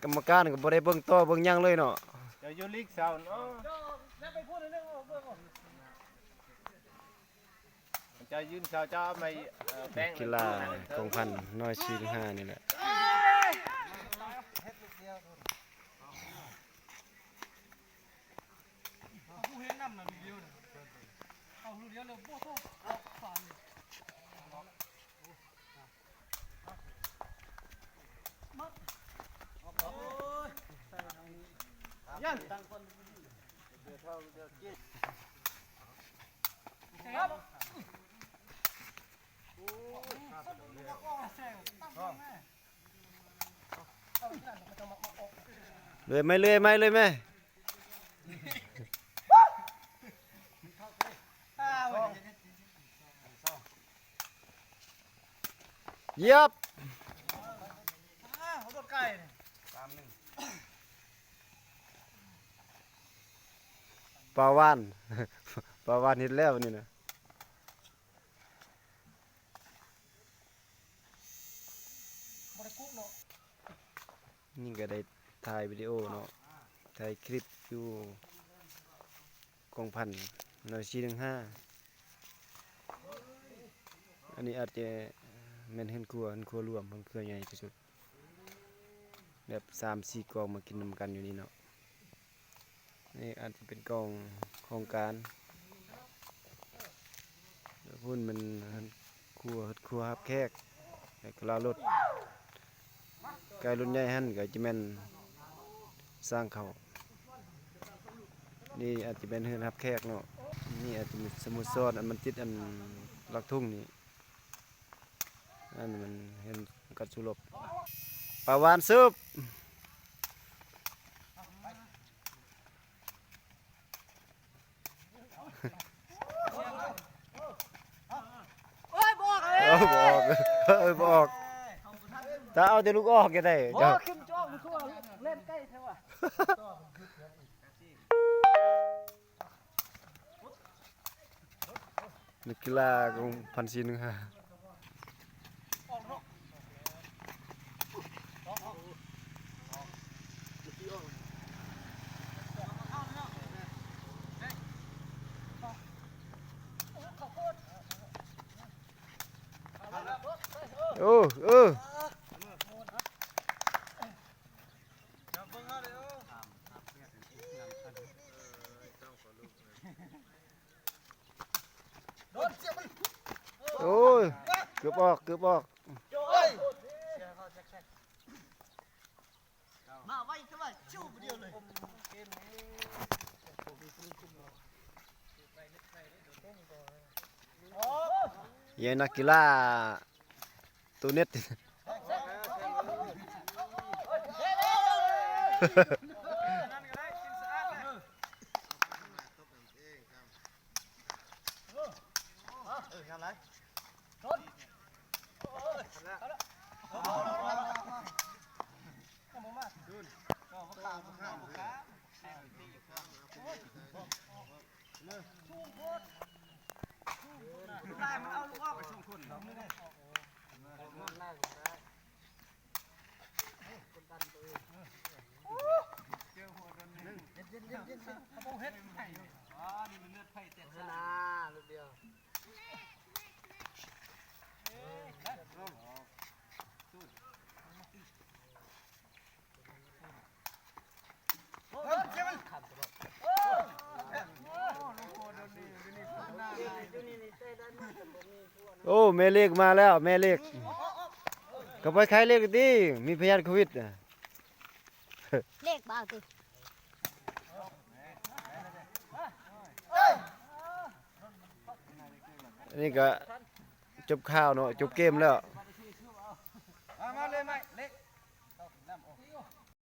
ກຳມະການກໍບໍ່ໄດ້ເບິ່ງຕໍ່ເບິ່ງຫຍັງເລີຍເນາະ. ເຈົ້າຢູ່ລີກຊາວເນາະ. ເຈົ້າໄປພຸ້ນໜຶ່ງເບິ່ງ. ເຈົ້າຢືນຊາວ ເຈົ້າເອົາໄມ້ ເອີ ແປ້ງ ນັກກິລາກອງພັນນ້ອຍສີ່ໜຶ່ງຫ້ານີ້ແຫຼະ. ເອົາຜູ້ເຫັນນຳນະ ລູກດຽວນະ ເອົາລູກດຽວແລ້ວບໍ່ໂທດ ອອກຝານີ້ ມາ ໂອ້ຍ ໃສ່ທາງນີ້ ຍັງ ຕັ້ງກ່ອນ ດຽວເທົ່າ ດຽວເຈັດ ເລື່ອຍໄໝ ເລື່ອຍໄໝ ເລື່ອຍໄໝ. ຢຽບ ປາວານ ປາວານເຮັດແລ້ວນີ້ນະ. ນີ້ກໍໄດ້ຖ່າຍວິດີໂອເນາະ ຖ່າຍຄລິບຢູ່ກອງພັນໜ່ວຍສີ່ໜຶ່ງຫ້າ. ອັນນີ້ອາດຈະແມ່ນເຮືອນຄົວ ເຮືອນຄົວລວມ ເຮືອນຄົວໃຫຍ່ທີ່ສຸດ ແບບສາມສີ່ກອງມາກິນນຳກັນຢູ່ນີ້ເນາະ. ນີ້ອາດຈະເປັນກອງຂອງການ ແລ້ວພຸ້ນແມ່ນເຮືອນຄົວ ເຮືອນຄົວຮັບແຂກ ແລ້ວກໍລາລົດ ໃກ້ລົດໃຫຍ່ຫັ້ນກໍຈະແມ່ນສ້າງເຂົ້າ. ນີ້ອາດຈະແມ່ນເຮືອນຮັບແຂກເນາະ. ນີ້ອາດຈະມີສະໂມສອນ ອັນມັນຕິດອັນຫຼັກທຸງນີ້. ອັນມັນເຫັນກັດສຸລົບ ປາວານຊຸບ ໂອ້ຍ ບໍ່ອອກເລີຍ ເອີ ບໍ່ອອກ ເອີ ບໍ່ອອກ ຖ້າເອົາແຕ່ລູກອອກກໍໄດ້ ບໍ່ ເຈົ້າ ຂຶ້ນຈອກ ຄືວ່າແລ່ນໃກ້ແທ້ວ່າ. ນັກກິລາຂອງພັນສີ່ໜຶ່ງຫ້າ ໂອ້ ເອີ. ໂອ້ຍ ເກືອບອອກ ເກືອບອອກ. ມາໄວແທ້ວ່າ ຈູດດຽວເລີຍ. ເຢ້ ນັກກິລາ ໂຕເນັດ ໂອ້ ແມ່ເລກມາແລ້ວ ແມ່ເລກ. ກໍໄປຂາຍເລກຕິ ມີພະຍາດໂຄວິດນະ. ເລກບໍ່ເອົາຕິ. ອັນນີ້ກໍຈົບຂ່າວເນາະ ຈົບເກມແລ້ວ.